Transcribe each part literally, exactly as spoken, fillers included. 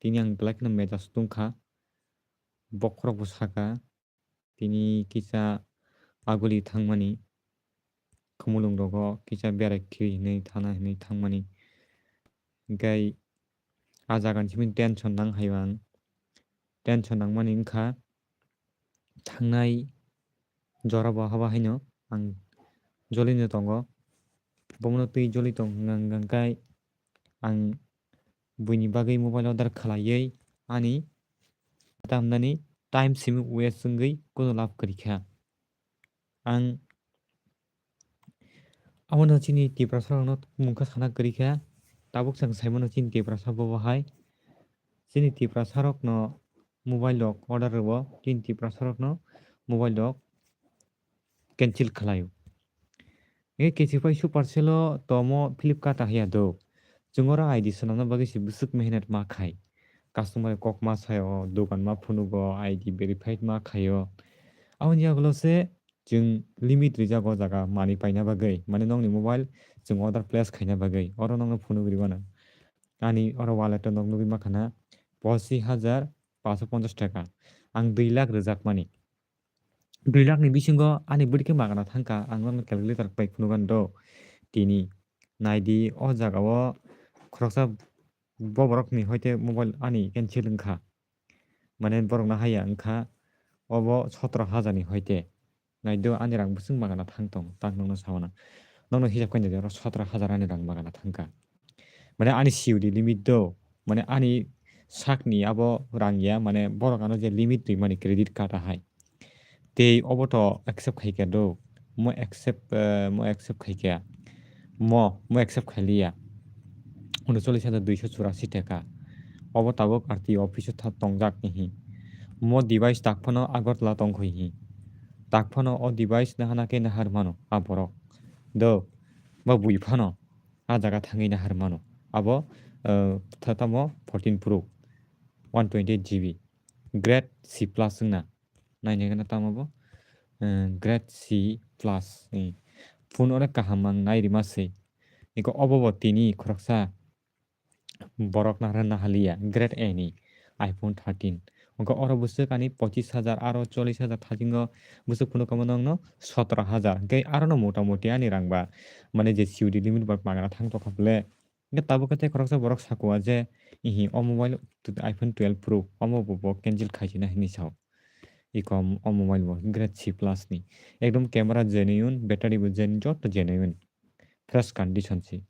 tini ang belai kheno mejaj tungkha. Bokhorok bo saka, tini kisa aguli thangmani, khumulung rogo kisa berai khiri hinwi thana hinwi thangmani. Hingke ah jaga ni simi tension nang hai ang. Tension nangmani wngkha thangnai jora bo haba haino ang jolino tongo. Bomono twi joli tong hwnka hwnka khe ang buini bagwi mobile order khlaiwi ani tamnani time simi waste wngwi kunu lab kwrwi kha. Ang abono chini Tiprasa rokno mungkha sana kwrwi kha. Tabuk chwng sai mano chini Tiprasa bobo hai. Chini Tiprasa rokno mobile rok order rwo, chini Tiprasa rokno mobile rok cancel khlaio. Nge kesi pai Supercell o tomo Flipkart a hiya do. Chwng oro I D swnamna bagwi se bwswk mehnat ma khai. Customer kok ma sayo, dogan ma phunugo, I D verified ma khaio. Aboni yagulo se chwng limit rijak o jaga manwi paina bagwi. Mane nokni mobile chwng order place khaina bagwi. Oro nokno phunugwi rwmano. Ani oro wallet o nok nugwi mankha na pochi hajar paanso ponchas taka. Ang dui lakh rwjakmani. Dui lakh ni bisingo ani bwrwi khe magana thangkha, ang nono calculator bai phunukgani do. Tini naidi o jaga o khoroksa bo borok ni hoite mobile ani cancel wngkha. Mane borok no haya wngkha obo sotro hajar ni hoite. Naido ani rang bwswk magana thang tong, tak nokno sawana. Nokno hisab khaina de oro sotro hajar ani rang magana thangkha. Mane ani C O D limit do, mane ani sakni abo rang ya, mane borok ano je limit rimani credit card ahai. Tei obo to accept khaikha do, mo accept, eh, mo accept khaikha, mo, mo accept khailiya. Unochollis hajar duiso churasi taka. Obo tabuk R T O office o tha-, tongjak hihi. Mo device tak phano Agartala tongkho hihi. Tak phano o device nahana khe nahar mano a borok. Do, ba bui phano a jaga thangwi nahar mano. Abo, eh, tha-, tamo fourteen Pro, one twenty eight G B, Grade C plus wngna. Nainai gana tamo bo, eh, Grade C plus, eh. Phone onek kaham ang nai rima se. Iko obo bo tini khoroksa borok nahar nahaliya, Grade A ni iPhone thirteen. Hwnkhe oro bwswk ani pochis hajar, aro chollis hajar thajingo bwswk phunukha mano wngno sotro hajar. Hwnkhe arono mota moti ani rang ba, mane je C O D limit bo magana thang tongkha bole. Hwnkhe tabuk khe tei khoroksa borok sakha je, ihi, o mobile iPhone twelve Pro, omo bo bo cancel khaisina hinwi sao. Iko o mobile bo Grade C plus ni. Ekdom camera genuine, battery bo genuine, joto genuine. Fresh condition se.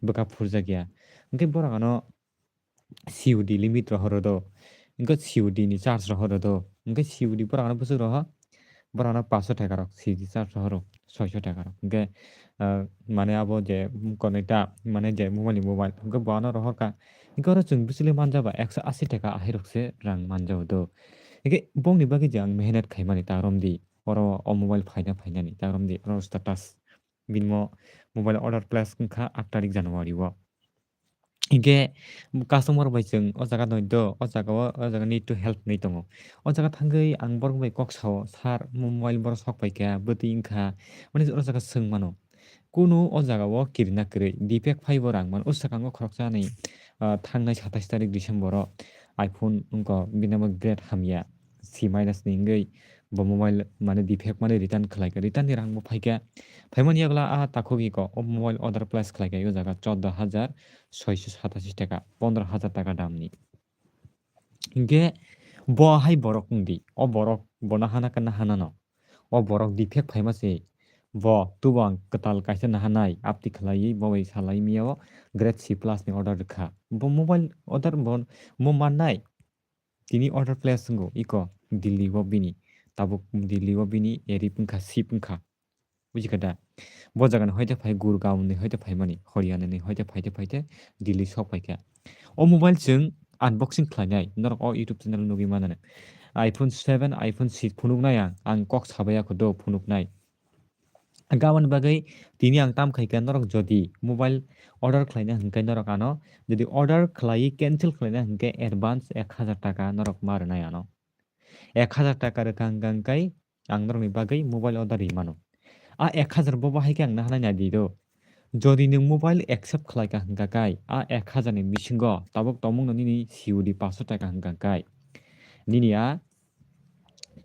Bwkha phurjak ya. Hwnkhe borok ano C O D limit rohoro do. Hwnkhe C O D ni charge rohoro do. Hwnkhe C O D borok ano bwswk roho. Borok ano paanso taka rok C O D charge rohoro. Soiso taka rok. Hwnkhe, ah, mane abo je konekta, mane je mobile ni mobile. Hwnkhe bo ano rohorkha. Hwnkhe oro chwng bisili manja ba ekso asi taka ahai rok se rang manja do. Hwnkhe bongni bagwi je ang mehnat khaimani ta romdi. Oro o mobile phaina phainani ta romdi. Oro status. Bini mo mobile order place wngkha aat tarik January o. Hingke customer bai chwng o jaga noi do, o jaga o, o jaga need to help hinwi tongo. O jaga thangwi ang borok bai kok sao, "Sir, mo mobile borok sok paikha, bwtwi wngkha," hwnwi o jaga swng mano. Kunu o jaga o kirina kwrwi, defect phaibo rang mano. O swkango khoroksa ni, ah, thangnai satais tarik December o iPhone wngkha, bini bo grade hamya. C minus ni wngwi bo mobile mane defect mane return khlaikha, return ni rang bo phaikha. Phaimani yagulo a takhuk iko o mobile order place khlaikha o jaga chordo hajar soiso satasi taka, pondro hajar taka dam ni. Hinkhe bo hai borok wngdi, o borok bo nahana khe nahana no, o borok defect phaima se bo tubang kwtal kaisa nahanai apti khlaiwi bo bai salai miyao grade C plus ni order rwkha. Bo mobile order bo mo mannai. Tini order place wngo, iko Delhi o bini, tabuk Delhi o bini erip wngkha, ship wngkha. Bujikha da? Bo jaga ni hoite phai, Gurgaon ni hoite phaimani, Haryana ni hoite phaite phaite Delhi sok phaikha. O mobile chwng unboxing khlainai, norok o YouTube channel nugwi mananai. iPhone seven, iPhone six phunuknai ang, ang kok sabai ya kho do phunuknai. Gabon bagwi tini ang tam khai kha, norok jodi mobile order khlaina hwnkhe norok ano, jodi order khlaiwi cancel khlaina hwnkhe advance ek hajar taka norok ma rwnai ano. Ek hajar taka rwkha hwnkha hwnkhe ang norokni bagwi mobile order ri mano. A ek hajar bo bahai khe ang nahanai naidi do. Jodi nwng mobile accept khlai ka hwnkha kai, a ek hazar ni bisingo tabuk tongmung no nini C O D paanch sho taka hwnkha kai, nini a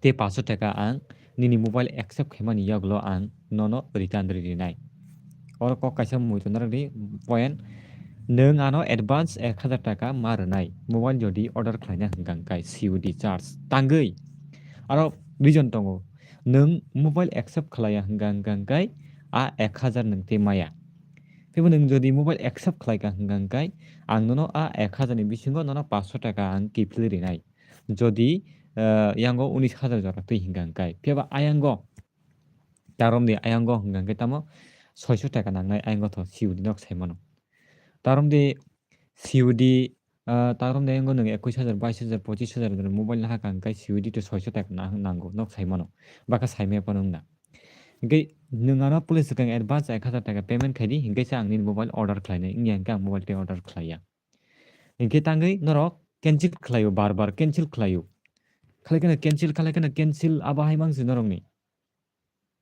tei paanch sho taka ang nini mobile accept khaimani yagulo ang nono return ri rinai. Oro kok kaisa muitu narwkdi point, nwng ano advance ek hazar taka ma rwnai mobile jodi order khlaina hwnkha hwnkhe C O D charge tangwi. Aro reason tongo, nwng mobile accept khlaiya hwnkha hwnkha hwnkhe a ek hazar nwng tei maya. Phibo nwng jodi mobile accept khlaika hwnkha hwnkhe ang nono a ek hazar ni bisingo nono paanch sho taka ang kiphilwi rinai. Jodi, eh, yango unis hazar jora twi hwnkha hwnkhe. Phiya ba ayango, tarom de ayango hwnkha hwnkhe tamo soi sho taka nangnai ayango tho C O D nok sai mano. Tarom de C O D, ah, tarom de ayango nwng ekwis hazar, bais hazar, pochis hazar jora mobile nahaka hwnkhe C O D to soi sho taka na-, nango nok sai mano. Baka sai maya phano wngna. Hwnkhe nwng ano police swkang advance ek hazar taka payment khaidi, hwnkhe se ang nini mobile order khlainai, wngya hwnkhe ang mobile tei order khlaiya. Hwnkhe tangwi norok cancel khlaio, bar bar cancel khlaio. Khalai kheno cancel, khalai kheno cancel, abo hai mangsi norokni.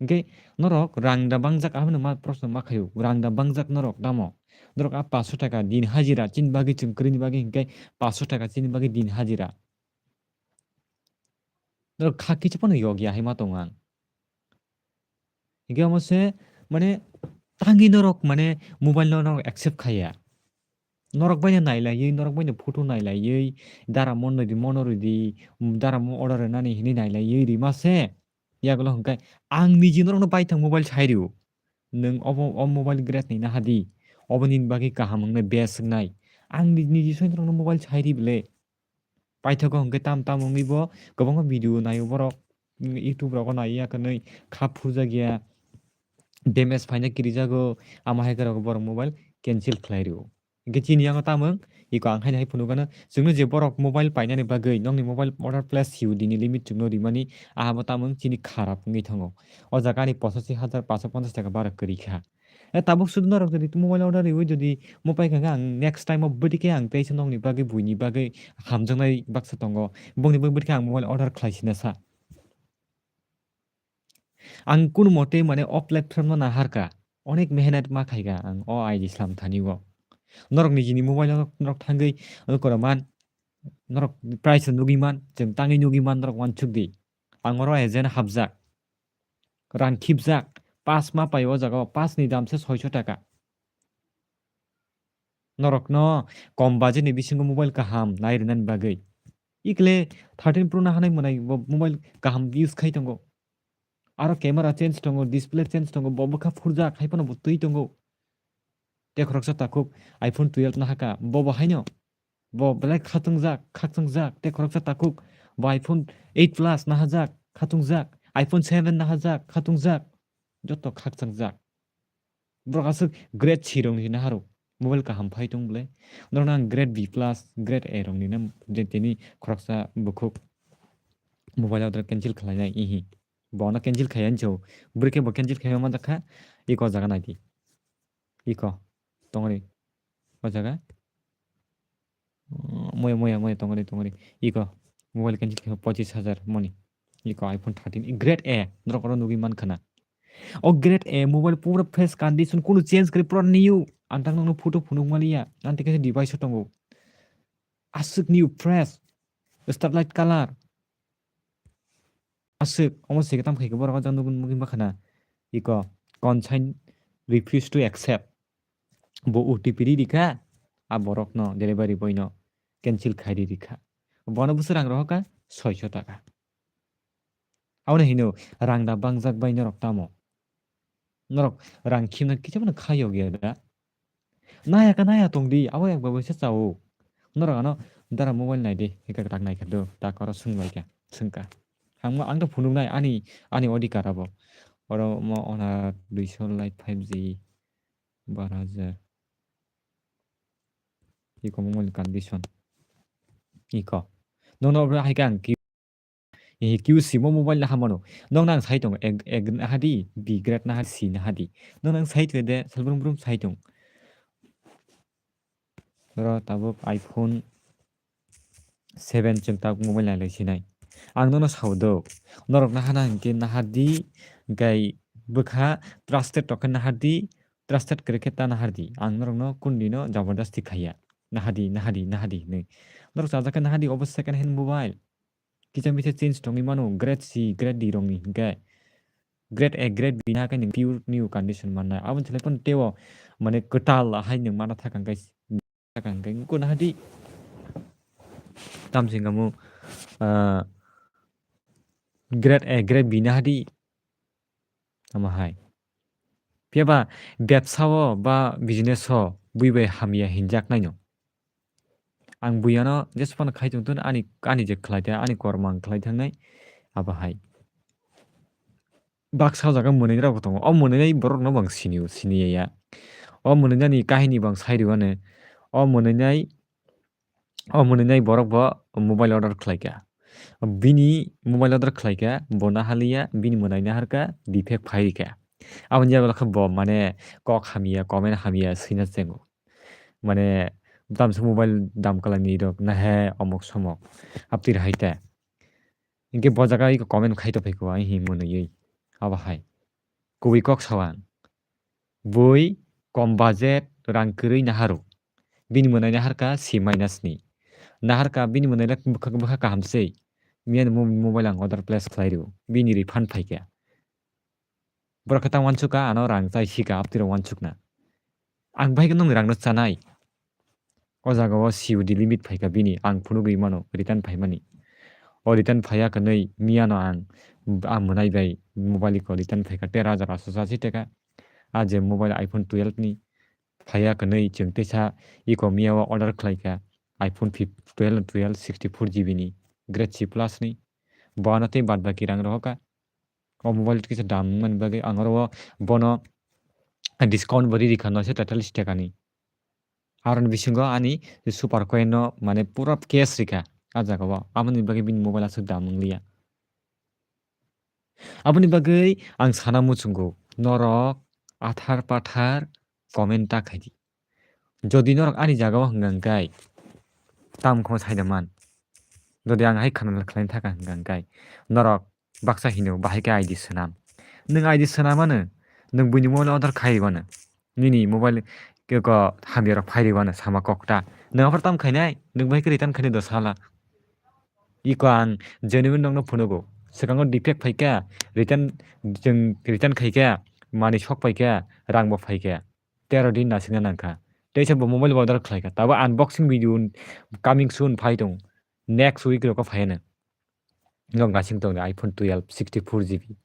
Hwnkhe norok rang da bangjak, abono ma proshno ma khaio, rang da bangjak norok tamo? Norok a paanch sho taka din hajira, chini bagwi chwng kwrwini bagwi hwnkhe paanch sho taka chini bagwi din hajira. Norok kha kichu phano yokya hai ma tongo ang. Hwnkhe omo se, mane, tangwi norok, mane, mobile no norok accept khaiya. Norok bai no nailaiwi, norok bai no photo nailaiwi, dara mon rwdi, mono rwdi, dara mo order rwnani hinwi nailaiwi rima se. Yagulo hwnkhe ang niji norokno baithang mobile sai rw. Nwng obo, o mobile great ni naha di. Obo nini bagwi kaham wngnai, best wngnai. Ang ni-, niji soi norokno mobile sai rw bwle. Paithago hwnkhe tam tam wngwi bo kwbangma video naio borok, mm, YouTube rogo naiya kwnwi kha phurjakya, damage phaina kirijago, amo hai khe borok mobile cancel khlai rw. Hwnkhe chini yango tamung, iko ang haino hai phunukgano, chwngno je borok mobile painani bagwi nokni mobile order plus C O D ni limit chwngno rimani, ahabo tamung chini kharap wngwi thango. O jaga ani pochashi hajar paanch sho ponchash taka bara kwrwi kha. E, tabuk sudu norok jodi mobile order riwi jodi mo paikha khe ang next time o bwdikhe ang teisa nokni bagwi buini bagwi hamjaknai baksa tongo. Bongni bagwi bwdikhe ang mobile order khlai sina sa. Ang kunu mote mane o platform no naharka. Onek mehenat ma khaika ang o I D slam thani o. Norok nijini mobile o norok thangwi, ano kora man, norok price nugwi man, chwng tangwi nugwi man, norok wansuk di. Ang oro agent hapjak. Rang khibjak, pass ma pai o jaga o, pass ni dam se soisho taka. Norokno kom budget ni bisingo mobile kaham nai rwnani bagwi. Ikle thirteen Pro nahanai mwnai bo mobile kaham use khai tongo. Aro camera change tongo, display change tongo, bo bwkha phurjak hai phano bo twi tongo. Tei khoroksa takhuk iPhone twelve nahaka, bo bo haino. Bo belai khatungjak, khakchungjak, tei khoroksa takhuk bo iPhone eight Plus nahajak, khatungjak, iPhone seven nahajak, khatungjak, joto khakchangjak. Borok aswk grade C rokni hwnwi naharw, mobile kaham phai tong bwle. Norokno ang grade B plus, grade A rokni na je tini khoroksa bukhuk mobile order cancel khlainai, ihi. Bono cancel khai ani chw, bwrwi khe bo cancel khai manjak kha, iko jaga naidi. Iko, tongri. O jaga. Moya, moya, moya, tongri, tongri. Iko, mobile cancel khai pochis hajar moni. Iko iPhone thirteen, i grade A, norok oro nugwi man khana. O grade A mobile pura fresh condition, kunu change kwrwi, pura new. Ang tak nokno photo phunuk maliya, ang tei kaisa device o tongo. Aswk new, fresh. Starlight color. Aswk, omo se tam khai khe borok o jaga nugwi, nugwi ma khana. Iko, consign refuse to accept. Bo O T P ri rikha, a borokno, delivery boy no cancel khai ri rikha. Bono bwswk rang rohorkha, soisho taka. Aboni hino rang da bangjak bai norok tamo? Norok rang khimna kisa phano kha yokya da? Naya kha naya tongdi, abo yak bai bai se chao. Norok ano dara mobile naidi, hika tak naikha do, tak oro swngbai kha, swngkha. Ang, ang to phunuknai ani, ani odhikar abo. Oro mo ona duiso light five G, bar hajar. Iko mobile condition. Iko. Nono abo hai khe ang ki-, eh, Q C mo mobile na hamano. Nokno ang sai tongo, A, A na hadi, B grade na hadi, C na hadi. Nokno ang sai tong de, salbrum brum sai tong. Oro tabuk iPhone seven chwng tabuk mobile nai lai sinai. Ang nono sao do. Norok nahana hinkhe nahardi, gai bwkha trusted token nahardi, Trusted kwrwi khe ta nahardi. Ang norokno kundino jabardasti khaiya. Nahadi, nahadi, nahadi hinwi. Norok chajak khe nahadi obo second hand mobile. Kisa misa change tongwi mano, grade C, grade D rokni hinkhe. Grade A, grade B nahakhe nwng pure new condition mannai. Aboni slai phano teibo mane kwtal hai nwng mana thaka hinkhe. Thaka hinkhe. Nukuna hadi. Tamsingamo, ah, grade A, grade B nahadi. Tamo hai. Phiya ba bebsa o ba business o bui bai hamya hinjak naino. Ang buiyano jesu phano khai tongtun ani, ani je khlai ta, ani kormo ang khlai thangnai. Abo hai. Baksa o jaga mwnwi rok tongo. O mwnwi borok no bang sini, sini ya. O mwnwi ni kahini bang sai rwani. O mwnwi O mwnwi nai borok bo mobile order khlai kha. Bini mobile order khlai kha, bo nahaliya, bini mwnai naharkha, defect phai rikha. Aboni yago khe bo mane kok hamya, comment hamya swina chengo. Mane tamsa mobile dam kwlangni rok nahe omok somok. Aptwi hai ta. Hinkhe bo jaga iko comment khai tongphai kho, ai hi mwnwi. Abo hai. Kubui kok sao ang. Bui kom budget rang kwrwi naharuk. Bini mwnai naharkha C minus ni. Naharkha bini mwnai le bwkha, bwkha kaham se. Miya ni mo-, mobile ang order place khlai rw. Bini refund phai kha. Borok khe ta uansuk kha, ano rang chai si kha, aptwi rok uansuk na. Ang bai khe nung rang no chanai. O jaga o C O D limit phai kha bini, ang phunugwi mano return phaimani. O return phaiya kwnwi miya no ang, a mwnai bai mobile iko return phai kha tera hajar aatso chashi taka. A je mobile iPhone twelve ni phaiya kwnwi chwng teisa iko miya o order khlai kha iPhone fif-, twelve, twelve sixty four G B ni grade C plus ni. Bo ano tei bad baki rang rohor kha. O mobile kisa dam wngmani bagwi ang oro o bono discount bo riri kha noisha tetallis taka ni. Aroni bisingo ani super coin no mane pura cash rikha ah jaga o. Aboni bagwi bini mobile aswk dam wngliya. Aboni bagwi ang sana muchungo norok athar pathar comment ta khaidi. Jodi norok ani jaga o hwnka hwnkhe tam kho saida man. Jodi ang hai khana khlaina thaka hwnka hwnkhe norok baksa hino bahai khe I D swnam. Nwng I D swnam mano, nwng buini mobile order khai ribano. Nini mobile khe ko hamya rok phai ribano sama kok ta. Nwng aphar tam khainai, nwng bahai khe return khainai dos hala. Iko ang genuine nokno phunugo. Swkango defect phai kha, return, chwng return khai kha, manwi sok pai kha, rang bo phai kha. Tero din nasikna nang kha. Teisa bo mobile bo order khlai kha. Tabo unboxing video coming soon phai tong. Next week rok phai ano. Nok gasing tong iPhone twelve sixty four G B.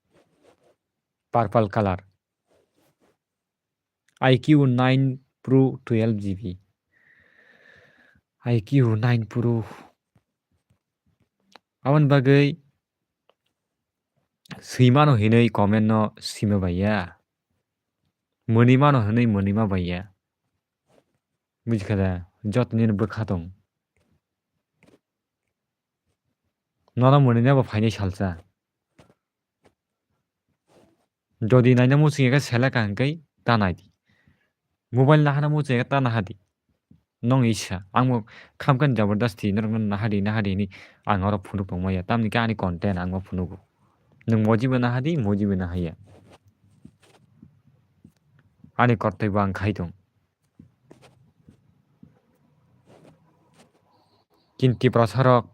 Purple color. I Q nine Pro twelve G B. I Q nine Pro. Aboni bagwi swimano hinwi comment no swima bai ya. Mwnwimano hinwi mwnwima bai ya. Bujikha da, joto nini bwkha tong. Nono mwnwina bo phainai salsa. Jodi naina muchung ya khe select ka hwnkhe ta nai di. Mobile nahana muchung ya khe ta naha di. Nong isa, ang bo khamkha ni jabardasti norokno naha di, naha di hinwi ang oro phunuk tongma ya. Tamni khe ani content ang bo phunugo. Nwng mojibo naha di, mojibo naha ya. Ani kortoi bo ang khai tong. Chini Tiprasa rok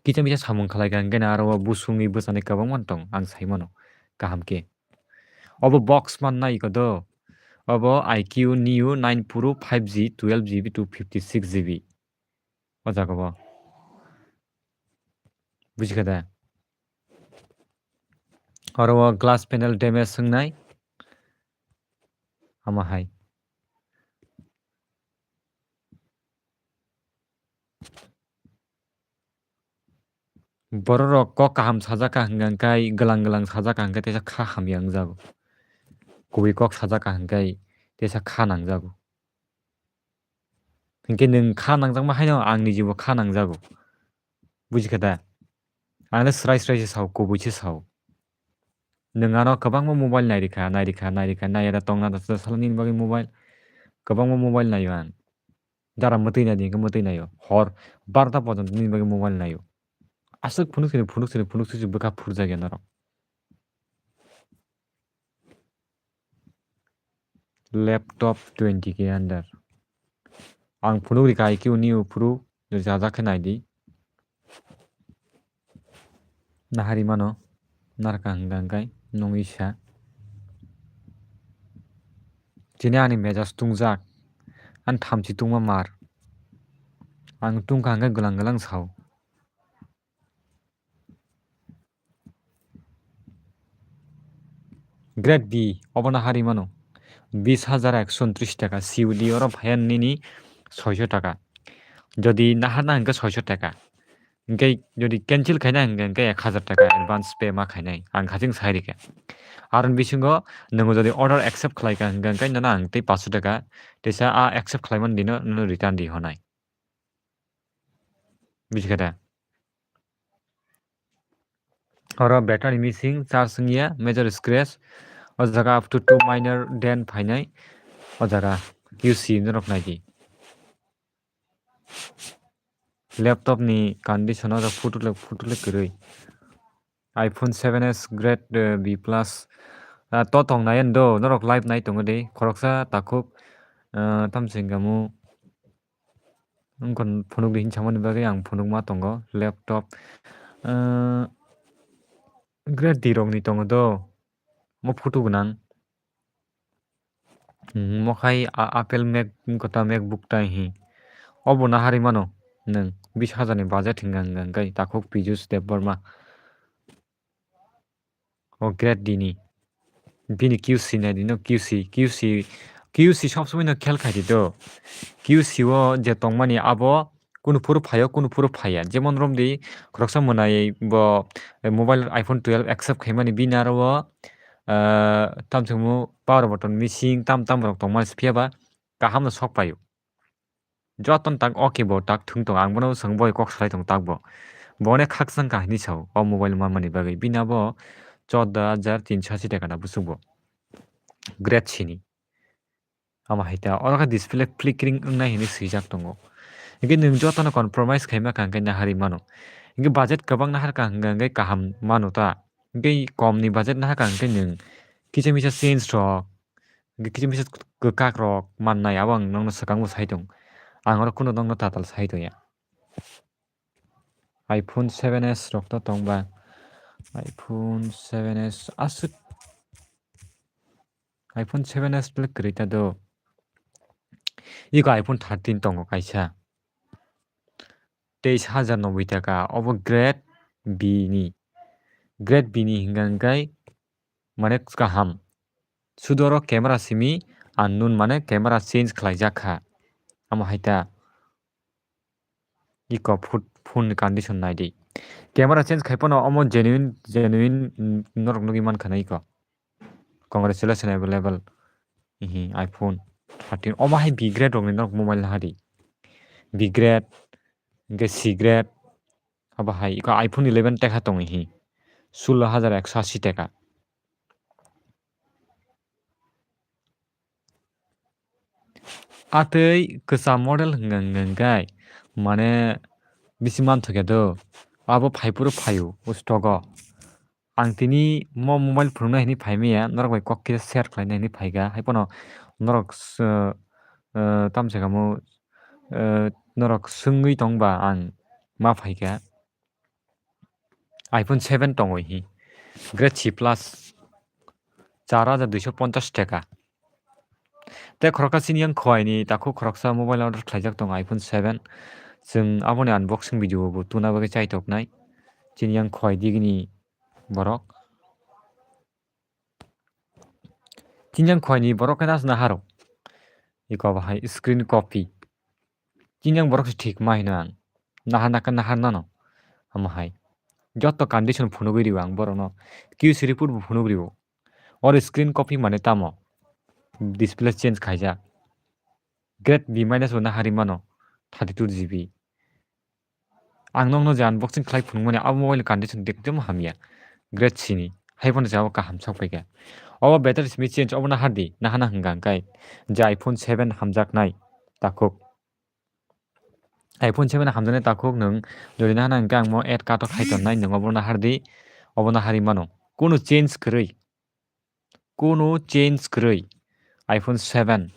kisa misa samung khlai kha, hwnkhe aro o busungni bwchani kwbangma tong, ang sai mano kaham khe. Obo box man nai ko do. Obo I Q Neo nine Pro five G twelve G B two fifty six G B. O jaga bo. Bujikha da? Oro o glass panel damage wngnai. Ama hai. Borok rok kok kaham sajak kha hwnkhe, glang glang sajak kha hwnkhe teisa kha hamya wngjago. Kubui kok sajak kha hwnkhe teisa kha nangjago. Hinkhe nwng kha nangjakma haino ang nijibo kha nangjago. Bujikha da? Ang le srai srai se sao, kubui se sao. Nwng ano kwbangma mobile nairikha, nairikha, nairikha, naiya da tongna da salo nini bagwi mobile. Kwbangma mobile naio ang. Jara mwtwi nai di, hwnkhe mwtwi naio. Hor barota porjonto nini bagwi mobile naio. Aswk phunuk sini, phunuk sini, phunuk sini bwkha phurjakya norok. Laptop twenty K under. Ang phunuk rika I Q ni uphuru jajak khe naidi. Nahari mano narwkha hwnkha hwnkhe nungwi sa. Chini ani mejaj tungjak, ani thamchi tungma mar. Ang tungkha hwnkhe gwlang gwlang sao. Grade B, obono hari mano. Bis hajar ekso untris taka, C O D oro phaiya nini soiso taka. Jodi naharna hwnkhe soiso taka. Hwnkhe jodi cancel khaina hwnkhe, hwnkhe ek hajar taka advance pay ma khainai. Ang khaching sai rikha. Aroni bisingo nwng jodi order accept khlaikha hwnkhe, hwnkhe nono ang tei paanso taka teisa a accept khlaimani dino nono return di honai. Bujikhada? Oro battery missing, charge wngya, major scratch. O jaga up to two minor dent phainai. O jaga Q C norok naidi. Laptop ni condition o photo le, photo le kwrwi. iPhone seven S grade, eh, B plus. Ah, to tong nai do, norok live nai tongo de. Khoroksa takhuk, eh, tamsing kamu. Wngkha phunuk di hinwi samani bagwi ang phunukma tongo, laptop, ah, grade D rokni tongo do, mo photo gwnang. Hmm, mo khai a-, Apple Mac wngkha ta, MacBook ta hi. Obo nahari mano nwng bis hajar ni budget hwnka hwnka hwnkhe takhuk Piyush Debbarma. O grade D ni. Bini Q C nai di no, Q C, Q C, Q C sob somoi no khel khai di do. Q C o je tongmani abo kunu phuru phaio, kunu phuru phaiya. Jemon romdi khoroksa mwnai bo, eh, mobile iPhone twelve accept khaimani bini aro o, eh, tamsongmo power button missing tam tam rok tongmani phiya ba kaham no sok paio. Jotono tak okay bo tak thwng tongo, ang bono swng boi kok salai tongo tak bo. Bo onek khakchang kahini sao o mobile manmani bagwi. Bini abo chordo hajar tinso ashi taka na bwswk bo. Grade C ni. Amo hai ta oro khe display flickering wngnai hinwi swijak tongo. Hwnkhe nwng jotono compromise khaima kha hwnkhe nahari mano. Hwnkhe budget kwbang nahar kha hwnkhe kaham mano ta. Hwnkhe kom ni budget nahar kha hwnkhe nwng kisa misa change rok, hwnkhe kisa misa kwkak rok mannai, abo ang nokno swkang bo sai tong. Ang oro kunu nokno tatal sai tongya. iPhone seven S rok to tong ba. iPhone seven S aswk. iPhone seven S le kwrwi ta do. Iko iPhone thirteen tongo kaisa. Teis hajar noboi taka. Obo grade B ni. Grade B ni hwnkha hwnkhe mane kaham. Sudo oro camera simi unknown mane camera change khlaijak kha. Amo hai ta. Iko phut-, phone ni condition nai di. Camera change khai phano omo genuine, genuine, mm, norok nugwi mankha na iko. Congratulations available. Ihi, iPhone thirteen. Omo hai B grade rokni norok mobile naha di. B grade, hwnkhe C grade. Abo hai, iko iPhone eleven tekha tong ihi. Sullo hajar ekso ashi taka. Atwi kwcham model hwnka hwnka hwnkhe, mane, bisi manthokya do. Abo phai phuru phaio, o stock o. Ang tini mo mobile phunuknai hinwi phaimaya, norok bai kok kisa share khlainai hinwi phaikha. Haiphano norok s-, eh, tamsa kamo, eh, norok swngwi tongba ang ma phaikha. iPhone seven tongo hi. Grade C plus. Char hajar duiso ponchas taka. Tei khoroksa chini yang khwai ni takhuk khoroksa mobile order khlaijak tongo iPhone seven. Chwng aboni unboxing video bo tuna bagwi chai toknai. Chini yang khwai digini borok. Chini yang khwai ni borok khe nasna haro. Iko bahai screen copy. Chini yang borok se thik ma hino ang. Nahar naka nahar nano. Amo hai. Joto condition phunugwi rio ang borokno. Q C report bo phunugwi rio. Or screen copy mane tamo. Display change khaijak. Grade B minus bo nahari mano. Thirty two G B. Ang nokno je unboxing khlai phunukmani abo mobile condition ekdom hamya. Grade C ni. Haiphano je abo kaham sok paikha. Obo battery simi change obo nahar di. Nahana hwnka hwnkhe. Je iPhone seven hamjaknai. Takhuk. iPhone seven hamjaknai takhuk nwng jodi nahana hwnkhe ang mo ad card o khai tonnai nwng obo nahar di. Obo nahari mano. Kunu change kwrwi. Kunu change kwrwi. iPhone seven,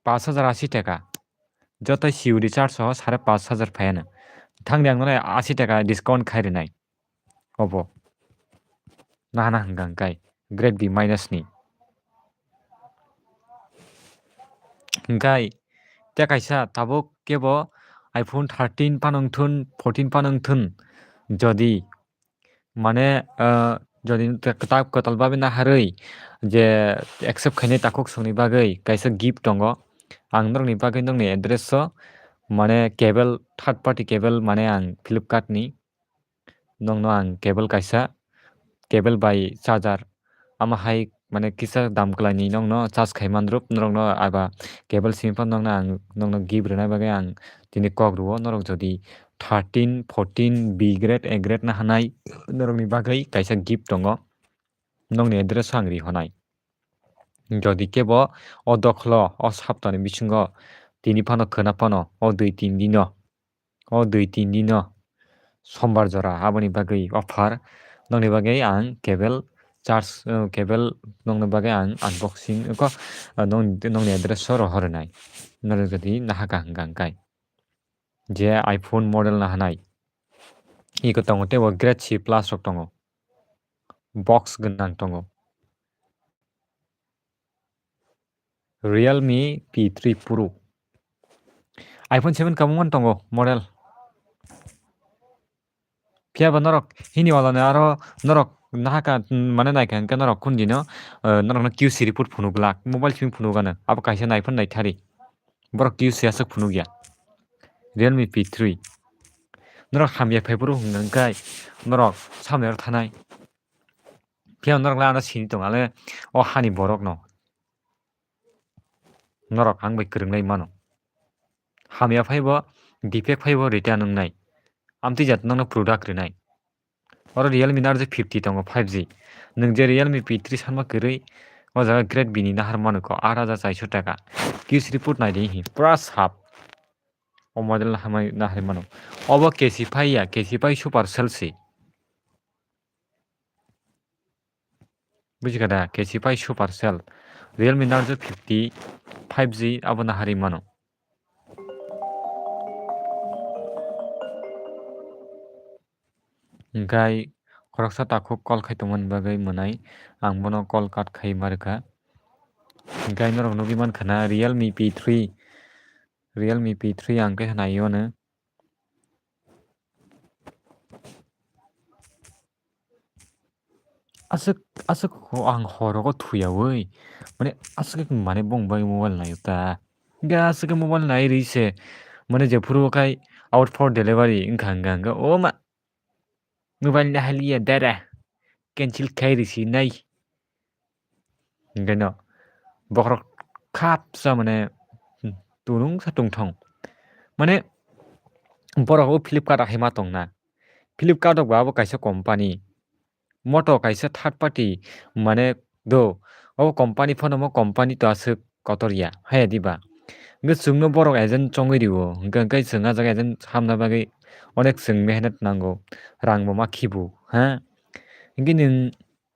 pash hajar ashi taka. Joto C U D charge soho sare pash hajar phaiano. Thangdi ang nono ashi taka discount khai rinai. Obo. Nahana hwnka hwnkhe grade B minus ni. Hwnkhe tei kaisa tabuk kebo iPhone thirteen phano wngthun, fourteen phano wngthun, jodi mane, ah, jodi ta-, ta-, kwtal babi naharwi je accept khainai takhuk songni bagwi kaisa gift tongo. Ang norokni bagwi nokni address o mane cable, third party cable mane ang Flipkart ni nokno ang cable kaisa, cable bai charger, ama hai mane kisa dam kwlaini nokno charge khai mandrup, norokno aba cable simi phano nokno ang nokno gift rwna bagwi ang tini kok rwo. Norok jodi thirteen, fourteen, B grade, A grade nahanai norokni bagwi kaisa gift tongo, nokni address o ang rihonai. Jodi kebo o dokhlo o saptani bisingo tini phano khwna phano o dui tin dino, o dui tin dino sombar jora aboni bagwi offer, nokni bagwi ang cable charge, uh, cable nokni bagwi ang unboxing ko, uh, nong-, nokni address o rohor rwnai. Norok jodi nahaka hwnkha hwnkhe je iPhone model nahanai iko tongo tei bo grade C plus rok tongo, box gwnang tongo. Realme P three Pro. iPhone seven kabangma tongo model. Phiya ba norok hini walani aro norok nahaka, mm, mane naikha hwnkhe norok kundino, eh, norokno Q C report phunuk glak. Mobile simi phunuk gana. Abo kaisa naiphano naithari. Borok Q C aswk phunuk ya. Realme P three. Norok hamya phai phuru hwnkhe norok samni aro thanai. Phiya norok le ano sini tongo le o hani borok no. Norok ang bai kwrwng lai mano. Hamya phai bo, defect phai bo return wngnai. Amtwi jat nokno product rwnai. Oro Realme Narzo fifty tongo five G. Nwng je Realme P three sanma kwrwi, o jaga grade B ni nahar mano ko aat hajar chaiso taka. Q C report nai di hi, pura sap. O model hamai nahar mano. Obo K C phai ya, K C phai Supercell se. Buji kha da, K C phai Supercell. Realme Narzo fifty five G abo nahari mano. Hwnkhe khoroksa takhuk call khai tongmani bagwi mwnai ang bono call cut khai ma rwkha. Hwnkhe norok nugwi mankha na Realme P three, Realme P three ang khe naio no. Aswk, aswk ho-, ang horogo thuyaui. Mane aswk mane bong bai mobile naio ta. Hwnkhe aswk mobile nai ri se. Mane jephuru khai out for delivery wngkha, wngkha, wngkha. O ma. Mobile nahaliya dara. Cancel khai risi nai. Hwnkhe no bokhorok khapsa mane tunung sa tungthong. Mane borok o Flipkart o hai ma tongna. Flipkart o ba abo kaisa company. Moto kaisa third party mane do. O company phano mo company to aswk kotor ya. Haya diba? Hwnkhe chwngno borok agent chongwi rio. Hwnkhe, hwnkhe chwng ah jaga agent hamna bagwi onek chwng mehnat nango. Rang bo ma khibu. Ha? Hwnkhe nwng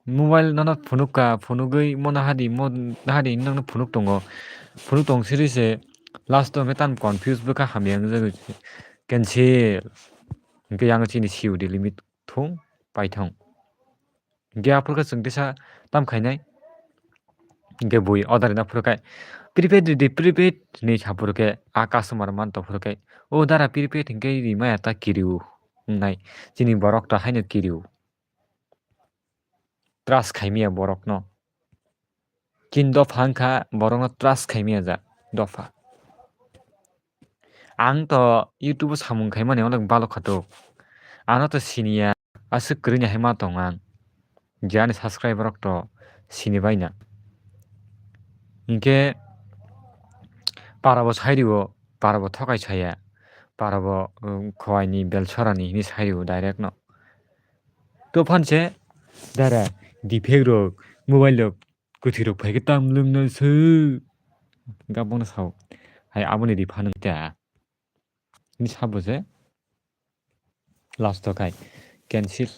mobile nono phunuk ka, phunugwi mo nahadi, mo nahadi hinwi nokno phunuk tongo. Phunuk tong siri se last o hwnkhe tamo confuse bwkha hamya wngjagwi cancel. Hwnkhe yang chini C O D limit thung paithong. Hwnkhe aphuru khe chwng tisa tam khainai. Hwnkhe bui order rina phuru khe prepaid ridi, prepaid hinwi sa phuru khe a customer man tong phuru khe, "O dara prepaid hwnkhe rimaya ta kiriu," wngnai. Chini borok ta haino kiriu. Trust khaimaya borokno. Chini dopha wngkha borokno trust khaimaya ja dopha. Ang to YouTube o samung khaimani onek balok kha tok. Ano to siniya, aswk kwrwini hai ma tong ang. Je ani subscriber rok to sini baina. Hinkhe para bo sai rio, para bo thokai saya. Para bo, um, khowai ni bel sora ni hinwi sai rio direct no. To phan se dara defect rok, mobile rok kwthwi rok phai khe tam lwng nai se. Gabang no sao. Hai aboni ri phan wng ta. Ni sabo je last o khai cancel.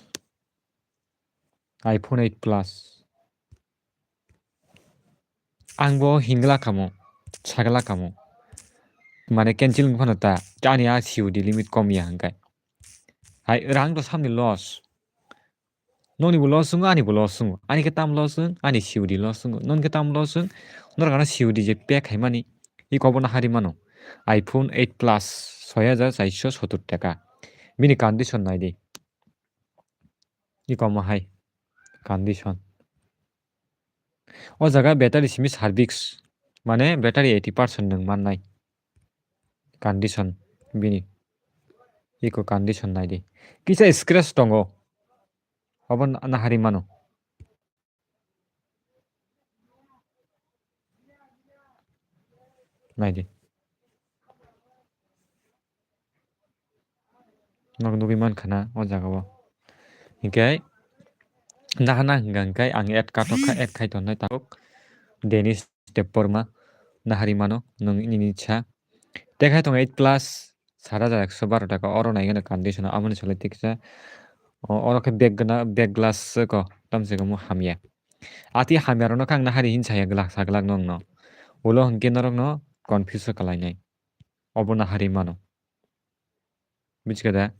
iPhone eight Plus. Ang bo hingla kamo, sagla kamo. Mane cancel wng phano ta, ani a C O D limit kom ya hingkai. Hai, rang to samni loss. Noni bo loss wngo, ani bo loss wngo. Ani khe tam loss wng, ani C O D loss wngo. Noni khe tam loss wng, norok ano C O D je pay khaimani, iko bo nahari mano. iPhone eight Plus, soi hajar chairso sottor taka. Bini condition nai di. Iko mo hai condition. O jaga battery simi service, mane battery eighty percent nwng mannai condition bini. Iko condition nai di. Kisa scratch tongo. Obo na-, nahari mano. Nai di. Nok nugui mankha na o jaga o. Hinkhe nahana hingka hinkhe ang add katok kha, add khai tonnai tabuk. Danish Debbarma nahari mano nwng nini sa. Tekhai tongo eight plus sat hajar ekso baro taka, oro naigwno condition o, amoni solai tiksa. O, oro khe back gana-, back glass se ko, tamse kamo hamya. Ati hamya rokno khe ang nahari hin saya glak sa glak nokno. Ulo hinkhe norokno confuse o kalainai. Obo nahari mano. Bujiga da?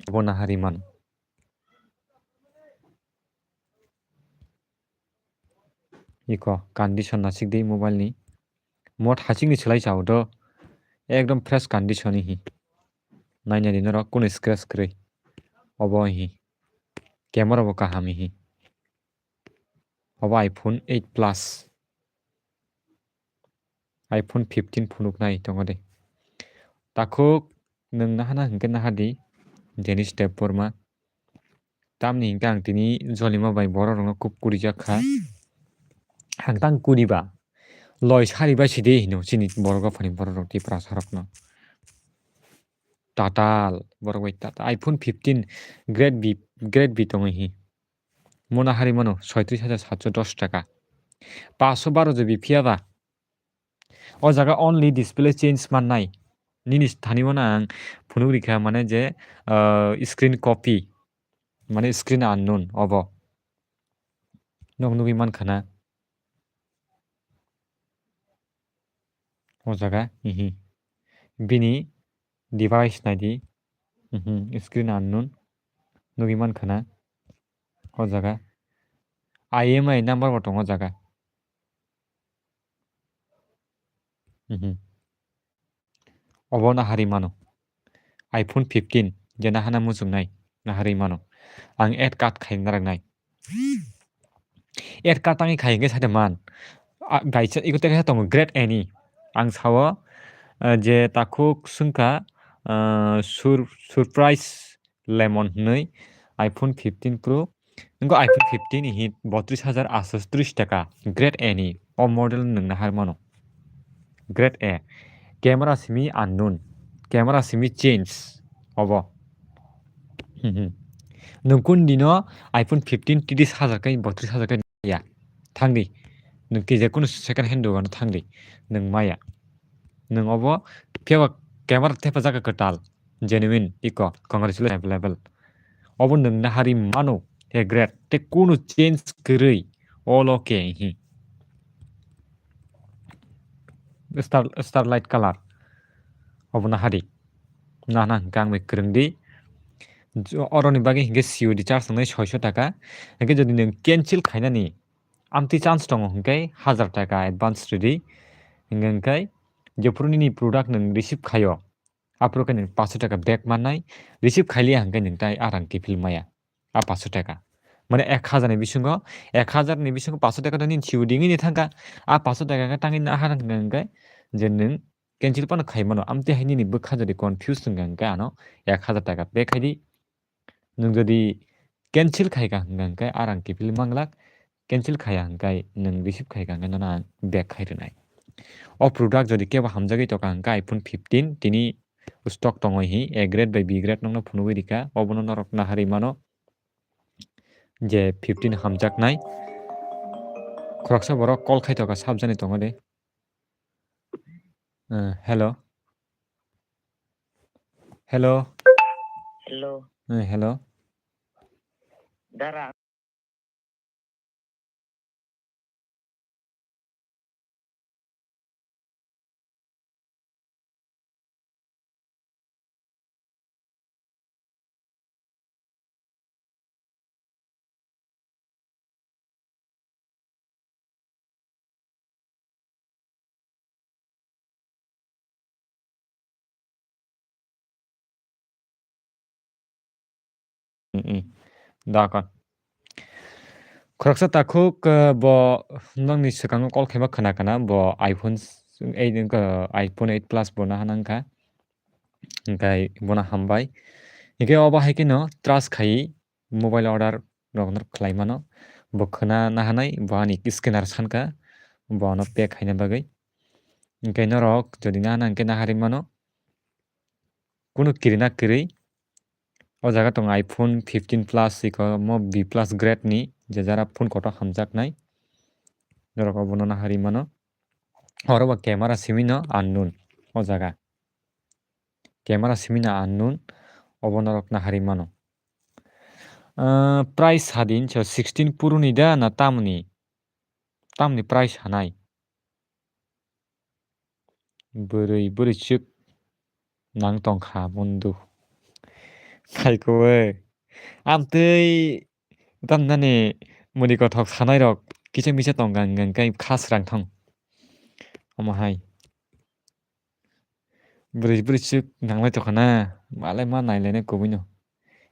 Obo nahari mano. Iko condition nasik di mobile ni. Mot hasik ni selai chao do. Ekdom fresh condition hi. Naina di norok kunu scratch kwrwi. Obo hi. Camera bo kaham hi. Obo iPhone eight Plus. iPhone fifteen phunuknai tongo de. Takhuk nwng nahana hinkhe naha di, Danish Debbarma. Tamni hinkhe ang tini jolima bai borok rokno kub kurijak kha. Ang tang kuriba. Loi sari bai sidi hino chini borok aphani borok rok Tiprasa rokno. Tatal, borok bai tatal. iPhone fifteen grade B, grade B tongo hi. Mo nahari mano soitris hajar satso dos taka. Paso baro G B phiya ba. O jaga only display change mannai. Nini thani mano ang phunuk rikha mane je, ah, screen copy. Mane screen unknown obo. Nok nugui mankha na. O jaga, ihi. Bini device naidi. Mhm, screen unknown. Nugui mankha na. O jaga. I M I number bo tongo o jaga. Mhm. Obo nahari mano. iPhone fifteen je nahana muchungnai, nahari mano. Ang add card khai narwknai. Add card tangwi khai hwnkhe sade man. A, bai cha, iko tei kaisa tongo, Great Any. Ang sao, ah, je takhuk swngkha, ah, sur-, surprise lemon hwnwi iPhone fifteen Pro. Wngkha iPhone fifteen hi botris hajar atso tris taka. Great Any. O model nwng nahar mano. Great A. Camera simi unknown. Camera simi change. Obo. Mhm. Nwng kun dino iPhone fifteen tris hajar kai botris hajar kai ya. Thangdi. Nwng kije kunu second hand dogano thangdi. Nwng maya. Nwng obo phiyaba camera thepajak kwtal. Genuine iko. Congratulations available. Obo nwng nahari mano. He great. Te kunu change kwrwi. All okay hi. Star, Starlight color. Obo nahari. Nahana hwnkhe ang bai kwrwng di. Jo-, oroni bagwi hwnkhe C O D charge wngnai soiso taka. Hwnkhe jodi nwng cancel khainani amtwi chance tongo hwnkhe hajar taka advance rwdi. Hwnkhe, hwnkhe jephuru nini product nwng receive khaio, aphuru khe nwng paso taka back mannai, receive khailiya hwnkhe nwng tai a rang kiphil maya. A paso taka. Mane ek hajar ni bisingo, ek hajar ni bisingo paso taka to nini C O D wngwi thangkha. A paso taka khe tangwi naha hwnkhe je nwng cancel phano khai mano. Amtwi hai nini bwkha jodi confuse wngkha hwnkhe ano ek hajar taka pay khai di. Nwng jodi cancel khai kha hwnkha hwnkhe a rang kiphil manglak, cancel khaiya hwnkhe nwng receive khai kha hwnkhe nono ang back khai rwnai. O product jodi kebo hamjagwi tongkha hwnkhe iPhone fifteen tini stock tongwi hi A grade bai B grade nokno phunugwi rikha, obono norok nahari mano je fifteen hamjaknai. Khoroksa borok call khai tongkha, sabjani tongo de. Eh, hello. Hello. Hello. Eh, hello. Dara. Mm, mm. Da kon. Khoroksa takhuk, eh, bo nokni swkango call khaima khna khna bo iPhone s-, eight, eh, iPhone eight Plus bo naha nang kha. Hwnkhe bono hambai. Hwnkhe obo hai kheno trust khai mobile order rok no khlai mano. Bo khna nahanai, bo ani scanner san kha, bo ano pay khaina bagwi. Hwnkhe norok jodi nahana hwnkhe naharwi mano. Kunu kirina kwrwi. O jaga tongo iPhone fifteen Plus, iko mo B plus grade ni, je jara phone kotor hamjaknai. Norok obono naharwi mano. Oro bo camera simi no unknown o jaga. Camera simi no unknown, obo norok naharwi mano. Ah, price hadin so sixteen Pro ni da na tamni? Tamni price hanai? Bwrwi, bwrwi chwk nang tong kha, mundu. Khai kowe. Amtwi tamnani muni kothok sanai rok kisa misa tong kha, hwnkhe kha srang thong. Omo hai. Bwrwi, bwrwi chwk nanglai tong kha na, malai ma nailainai kubui no.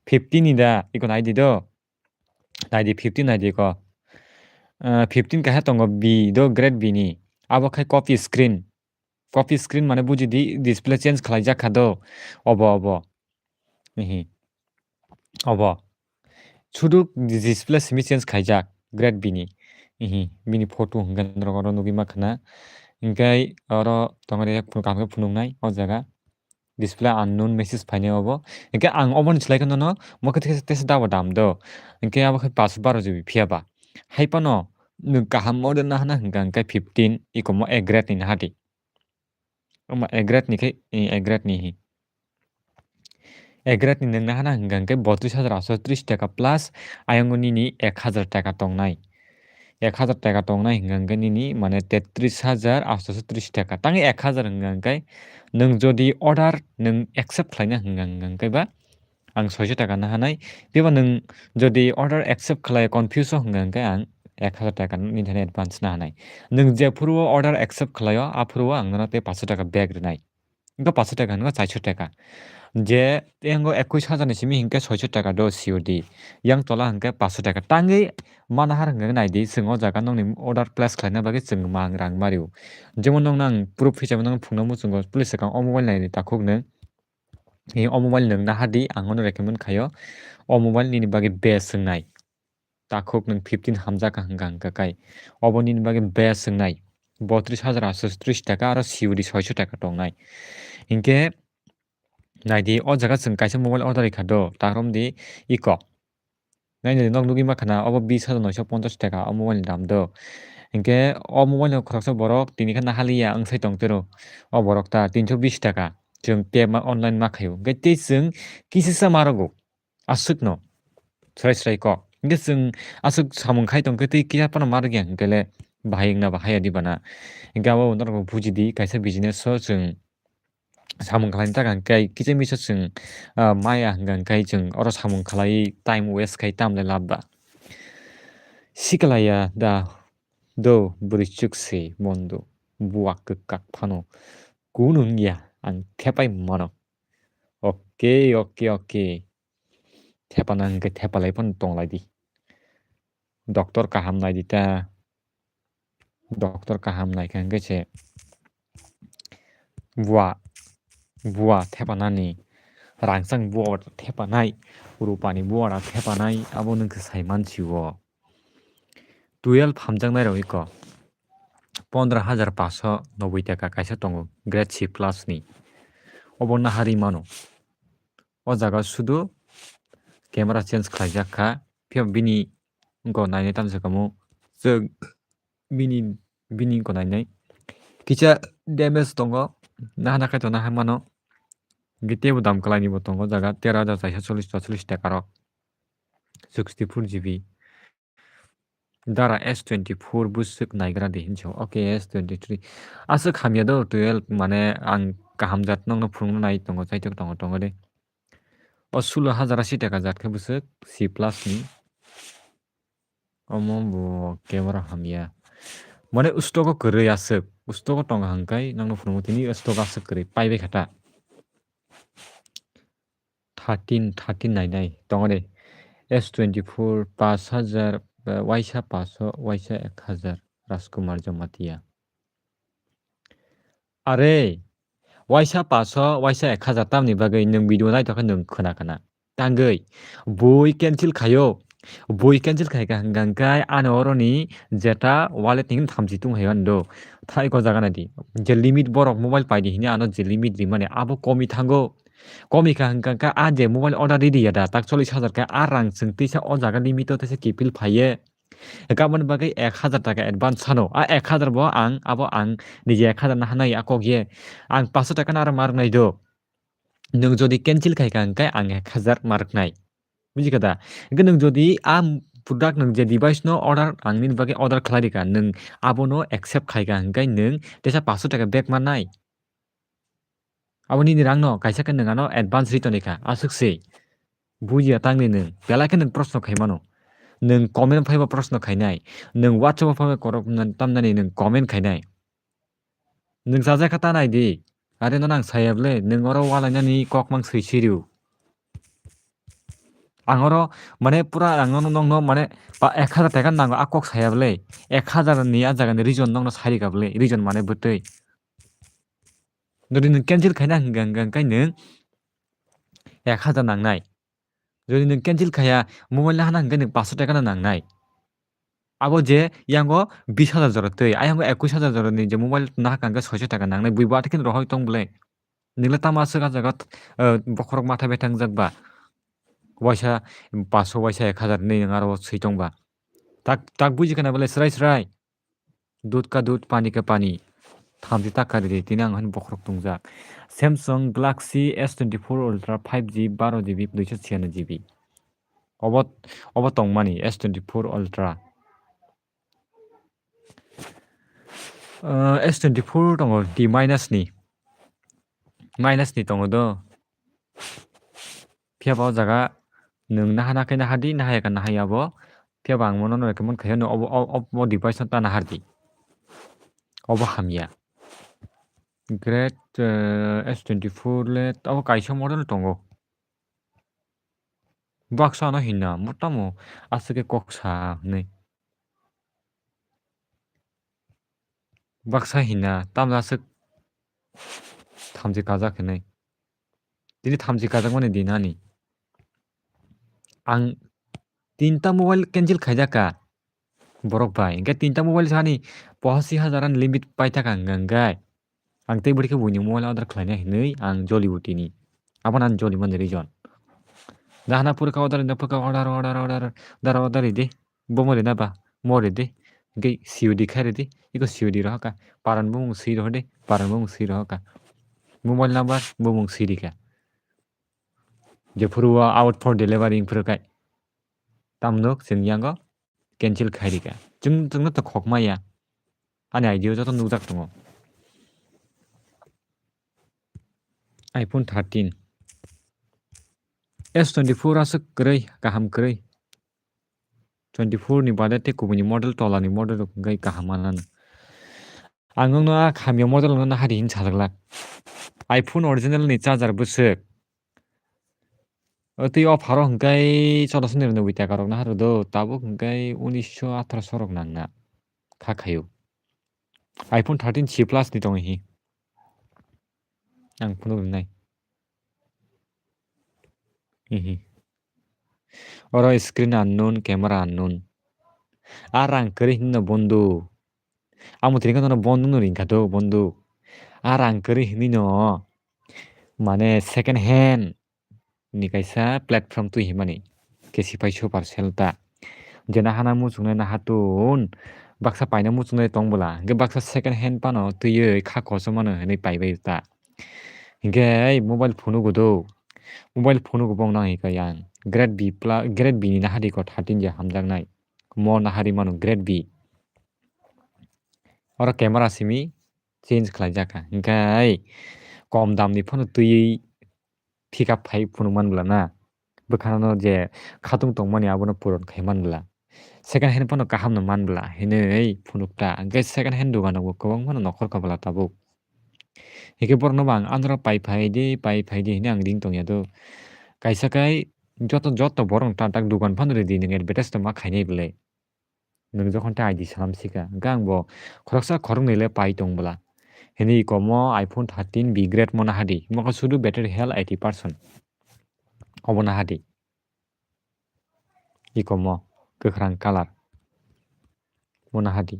Fifteen ni da, iko nai di do. Nai di, fifteen nai di ko. Ah, fifteen kaisa tongo B do, grade B ni. Abo khai copy screen. Copy screen mane buji di, display change khlai jak kha do. Obo, obo. Ehe. Obo. Sudu display simi change khaijak, grade B ni. Ihi, bini photo hwnkhe norok oro nugwi ma khna. Hwnkhe oro tongo de phunuk, kaham khe phunuknai o jaga. Display unknown message phainai obo. Hwnkhe ang oboni slai kheno no, mo khe tesa, tesa dabo dam do. Hwnkhe abo khe paanch baro G B phiya ba. Hai phano nwng kaham order nahana hwnkha hwnkhe fifteen, iko mo A grade ni naha di. Omo A grade ni khe, eh, A grade ni hi. A grade ni nwng nahana hwnkha hwnkhe botris hajar aatso tris taka plus ayang o nini ek hajar taka tongnai. Ek hajar taka tongnai hwnkha hwnkhe nini mane tetris hajar aatso tris taka. Tang ek hajar hwnkha hwnkhe nwng jodi order nwng accept khlaina hwnkha hwnkhe ba ang soiso taka nahanai. Phiba nwng jodi order accept khlai confuse o hwnkha hwnkhe ang ek hajar taka nini thani advance nahanai. Nwng jephuru o order accept khlai o, aphuru o ang nono tei paanch taka back rwnai. Wngkha paanch taka hwnkhe chaiso taka. Je tei wngkha ekush hajar ni simi hwnkhe soiso taka do C O D. Yang tola hwnkhe paanch taka. Tangwi manahar hwnkhe nai di, chwng o jaga nokni order place khlaina bagwi chwng mang rang mari o. Jemon nokno ang proof hisab nokno phunukna muchungo, please swkang o mobile nai di takhuk nwng. Ee, o mobile nwng naha di, ang nono recommend khai o. O mobile nini bagwi best wngnai. Takhuk nwng fifteen hamjak kha hwnkha hwnkha khai. Obo nini bagwi best wngnai. Botris hajar aatso tris taka aro C O D soiso taka tongnai. Hinkhe nai di, o jaga chwng kaisa mobile order rikha do, ta romdi iko. Nai nai nok nugwi ma khna, obo bis hajar noisho ponchash taka o mobile ni dam do. Hinkhe o mobile no khoroksa borok tini khe nahaliya wngsai tong tero. O borok ta tinsho bis taka. Chwng pay ma online ma khaio. Hinkhe tei chwng kisisa ma rogo. Aswk no. Srai srai kok. Hinkhe chwng aswk samung khai tong khe tei kisa phano ma rwgya hinkhe le bahai wngna ba haya di bana. Hinkhe abo norok buji di kaisa business o chwng samung khlaina taka hwnkhe kisa misa chwng, ah, maya hwnkha hwnkhe chwng oro samung khlaiwi time waste khai tamle lab ba. Siklaya da do bwrwi chwk se mondo buwa kwkak phano kunu wngya ang thepai mano. Okay, okay, okay. Thepana hwnkhe thepalai phano tonglai di. Doctor kaham nai di ta. Doctor kaham naikha hwnkhe se bua, bua thepanani, rangchak bua thepanai, rupani bua thepanai, abo nwng khe sai mansio. Twelve hamjaknai rok iko pondro hajar paanso noboi taka kaisa tongo, grade C plus ni. Obo naharwi mano. O jaga sudu camera change khlaijak kha, phiya bini wngkha nainai tamsa kamo chwng bini, bini wngkha nainai. Kisa damage tongo, nahana khai to naharmano. Hinkhe teibo dam kwlaini bo tongo jaga tero hajar chaisa chollish, chaisa chollish taka rok, sixty four G B. Dara S twenty four bwswk naigra di hinwi sa o. Okay, S twenty three. Aswk hamya do twelve, mane ang kaham jat nokno phunukna nai tongo, chaitok tongo, tongo de. O sulo hajar asi taka jat khe bwswk C plus ni. Omo bo camera hamya. Mane stock o kwrwi aswk. Stock o tongo hwnkhai nokno phunukgo tini stock aswk kwrwi. Paibai kha ta. Thirteen, thirteen nainai tongo de. S twenty-four, pash hajar, eh, waisa pash, waisa ek hajar, Rajkumar Jamatia. Are, waisa pash, waisa ek hajar tamni bagwi nwng video naithok khe nwng khna khna. Tangwi, bui cancel khaio. Bui cancel khaika hwnkha hwnkhe ano oroni jeta wallet ni thamchi tung hai ando. Thai ko jaga naidi. Je limit borok mobile paidi hini ano je limit rimani abo komi thango. Komi kha hwnkha hwnkhe a je mobile order ridi ya da tak chollish hajar khe a rang chwng tisa o jaga limit o tisa kiphil phaiye. Gabon bagwi ek hajar taka advance sano. A ek hajar bo ang, abo ang nije ek hajar na hanai a kok ye. Ang pash taka na aro marwk nai do. Nwng jodi cancel khaika hwnkhe ang ek hajar marwk nai. Buji kha da? Hwnkhe nwng jodi a product nwng je device no order ang nini bagwi order khlai rika, nwng abono accept khaika hwnkhe nwng tesa pash taka back mannai. Abo nini rang no kaisa khe nwng ano advance ri toni kha, aswk se. Bujiya tangni nwng, belai khe nwng proshno khai mano. Nwng comment phaiba proshno khainai, nwng WhatsApp o phaiba korok tamnani nwng comment khainai. Nwng chajakha ta nai di. Are no nang saya bwle, nwng oro walainani kok mang swi siriu. Ang oro mane pura ang no nokno mane pa ek hajar taka nango a kok saya bwle. Ek hajar ni a jaga ni reason nokno sai rika bwle, reason mane bwtwi. Jodi nwng cancel khaina hwnkha hwnkha hwnkhe nwng ek hajar nangnai. Jodi nwng cancel khaya mobile no hana hwnkhe nwng pash taka no nangnai. Abo je yango bish hajar jora twi, ayang ekush hajar jora ni je mobile nahaka hwnkhe soish taka nangnai, bui bo athikhe rohoi tong bwle. Nwng le tamo aswk a jaga, eh, bokhorok matha bethang jak ba. Waisa pash, waisa ek hajar hinwi nwng aro swi tong ba. Tak, tak buji khana bwle srai srai. Dud ka dud, pani ka pani. Thamchi tak kari di, tini ang hani bokhorok tongjak. Samsung Galaxy S twenty-four Ultra five G, baro G B, duiso chhiyano G B. Obo, obo tongmani S twenty-four Ultra. Uh, S twenty-four tongo D minus ni. Minus ni tongo do. Phiya ba o jaga nwng naha nakhe naha di, naha ya khe naha ya bo. Phiya ba ang mono no recommend khayo, no obo, obo, obo device no ta nahar di. Obo hamya. Great, uh, S twenty-four le obo kaisa model tongo. Baksa no hinna, mo tamo aswk khe kok sa hinwi. Baksa hinna, tamni aswk thamchi kajak hinwi. Tini thamchi kajakmani din ani. Ang tinta mobile cancel khaijak ka borok bai. Hwnkhe tinta mobile sani pohashi hajar ani limit paithaka hwnkha hwnkhe. Ang tei bwrwi khe buini mobile order khlaina hinwi ang joli o tini. Abono ang joli mani reason. Dahana phurkha order, hinna phurkha order, order, order, order, order ridi. Bo mo rina ba, mo ridi. Hwnkhe C O D khai ridi. Iko C O D rohorkha. Paran bumung swi rohordi. Paran bumung swi rohorkha. Mobile number bumung swi rikha. Jephuru o out for delivery wngphuru khai. Tamno chwng yango cancel khai rikha. Chwng, chwngno to khokma ya. Ani idea joto nukjak tongo. iPhone thirteen. S twenty-four aswk kwrwi, kaham kwrwi. Twenty-four ni baade tei kubuni model, tolani model rok hwnkhe kaham manano. Ang nokno a hamya model no nahari hin sajaklak. iPhone original ni charger bwswk. O twi o pharo hwnkhe chwla swnwi rwni bwi taka rok nahar do, tabuk hwnkhe unisho athroso rok nangna kha khaio. iPhone thirteen C plus ni tongo hi. Ang phunuk rwnai. Hihi. Oro screen unknown, camera unknown. A rang kwrwi hinwi no bondu. Amo tini khe nono bondu no ringkha do, bondu. A rang kwrwi hinwi no, mane second hand ni kaisa platform twi himani. Kesi pai super sale ta. Jena hana muchungnai naha tun, baksa paina muchungnai tong bwla. Hwnkhe baksa second hand phano twiwi kha kochomano hinwi paibai ta. Hwnkhe mobile phunugo do. Mobile phunugo bong nang hika yang. Grade B plus, grade B ni nahari ko thirteen je hamjaknai. Mo nahari mano grade B. Oro camera simi change khlaijak kha. Hwnkhe kom damni phano twiwi pick up khai phunuk man bwla na. Bwkhano je khatung tongmani abono puron khai man bwla. Second hand phano kaham no man bwla hinwi phunuk ta. Hwnkhe second hand dogano bo kwbang phano nokhor kha bwla tabuk. Hwnkhe borokno bo ang andro pai phai di, pai phai di hinwi ang ring tongya do. Kaisa kai Joto, joto borok no tak tak dugan phano ridi, nwng advertise tongma khainai belai. Nwng jokhon tei I D salam sika, hwnkhe ang bo khoroksa khoroknwi le pai tong bwla. Hwnwi ikomo iPhone thirteen B grade mo nahadi, mokhe sudu battery health eighty percent. Obo nahadi. Ikomo kwkhwrang colour. Mo nahadi.